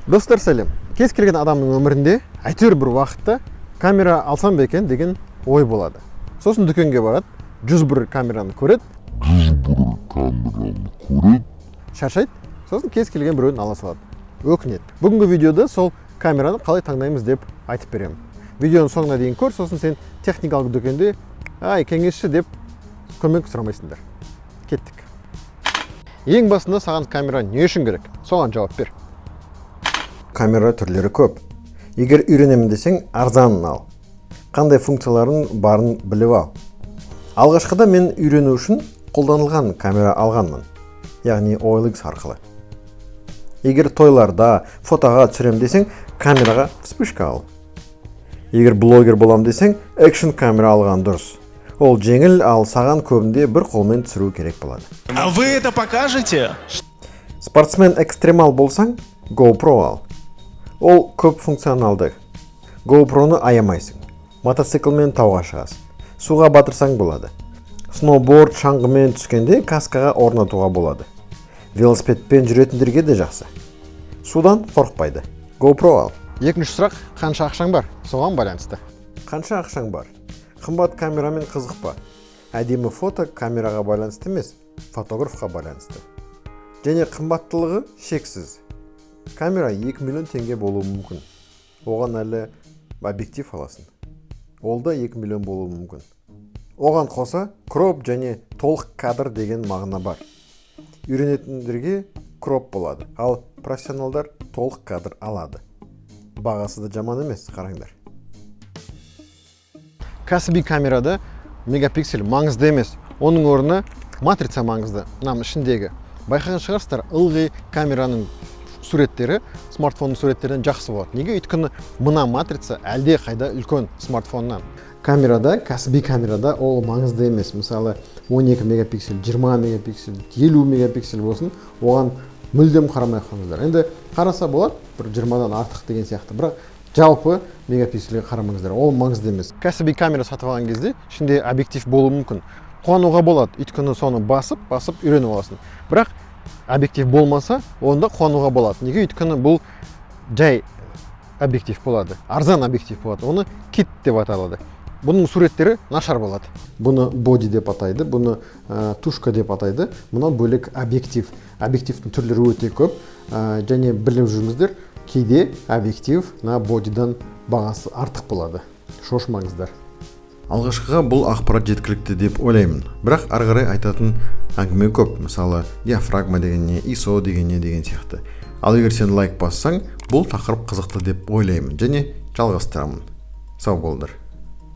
Достар, сәлем! Кез келген адамның өмірінде әйтеуір бір уақытта камера алсам ба екен деген ой болады. Сосын дүкенге барады, 101 камераны көреді, 101 камераны көреді, шаршайды, сосын кез келген біреуін ала салады, өкінеді. Бүгінгі видеода сол камераны қалай таңдаймыз деп айтып беремін. Видеоның соңына дейін көр, сосын сен техникалық дүкенде «Ай, кеңесші» деп көмек сұрамайсыңдар. Кеттік. Ең басында саған камера не үшін керек, соған жауап бер. Камера түрлері көп. Егер үйренемін десең, арзанын ал, қандай функцияларын барын біліп ал. Алғашқыда мен үйрену үшін қолданылған камера алғанмын, яғни OLX арқылы. Егер тойларда фотоға түсірем десең, камераға вспышка ал. Егер блогер болам десең, экшн камера алған дұрыс. Ол жеңіл, ал саған көбінде бір қолмен түсіру керек болады. А вы это покажете? Спортсмен, экстремал болсаң, GoPro ал. Ол көп функционалды. GoPro'ны аямайсың. Мотоциклмен тауға шығасың, суға батырсаң болады, сноуборд, шаңғымен түскенде каскаға орнатуға болады. Велосипедпен жүретіндерге де жақсы, судан қорықпайды. GoPro ал. Екінші сұрақ: қанша ақшаң бар, соған байланысты. Қанша ақшаң бар? Қымбат камерамен қызықпа. Әдемі фото камераға байланысты емес, фотографқа байланысты және қымбаттылығы шексіз. Камера 2 миллион теңге болуы мүмкін, оған әлі объектив аласың, ол да 2 миллион болуы мүмкін. Оған қоса кроп және толық кадр деген мағына бар. Үйренетіндерге кроп болады, ал профессионалдар толық кадр алады. Бағасы да жаман емес, қараңдар. Кәсіби камерада мегапиксель маңызды емес, оның орнына матрица маңызды, мынаның ішіндегі. Байқаған шығарсыздар, ылғи камераның суреттері смартфонның суреттерінен жақсы болады. Неге? Өйткені мына матрица әлде қайда үлкен смартфоннан. Камерада, кәсіби камерада ол маңызды емес. Мысалы, 12 мегапиксель, 20 мегапиксель, 50 мегапиксель болсын, оған мүлдем қарамай ақ қойыңыздар. Енді қараса болады, бір 20-дан артық деген сияқты, бірақ жалпы мегапиксельге қарамаңыздар, ол маңызды емес. Кәсіби камера сатып алған кезде ішінде объектив болуы мүмкін. Қуануға болады, өйткені соны басып басып үйреніп аласың. Бірақ объектив болмаса, онда қуануға болады. Неге? Өйткені бұл жай объектив болады, арзан объектив болады, оны кит деп аталады. Бұның суреттері нашар болады. Бұны боди деп атайды, бұны тушка деп атайды, мынау бөлек объектив. Объективтің түрлері өте көп. Және біліп жүріңіздер, кейде объектив мына бодидан бағасы артық болады, шошымаңыздар. Алғашқыға бұл ақпарат жеткілікті деп ойлаймын, бірақ ары қарай айтатын әңгіме көп. Мысалы, диафрагма деген не, ISO деген не деген сияқты. Ал егер сен лайк бассаң, бұл тақырып қызықты деп ойлаймын және жалғастырамын. Сау болыңдар.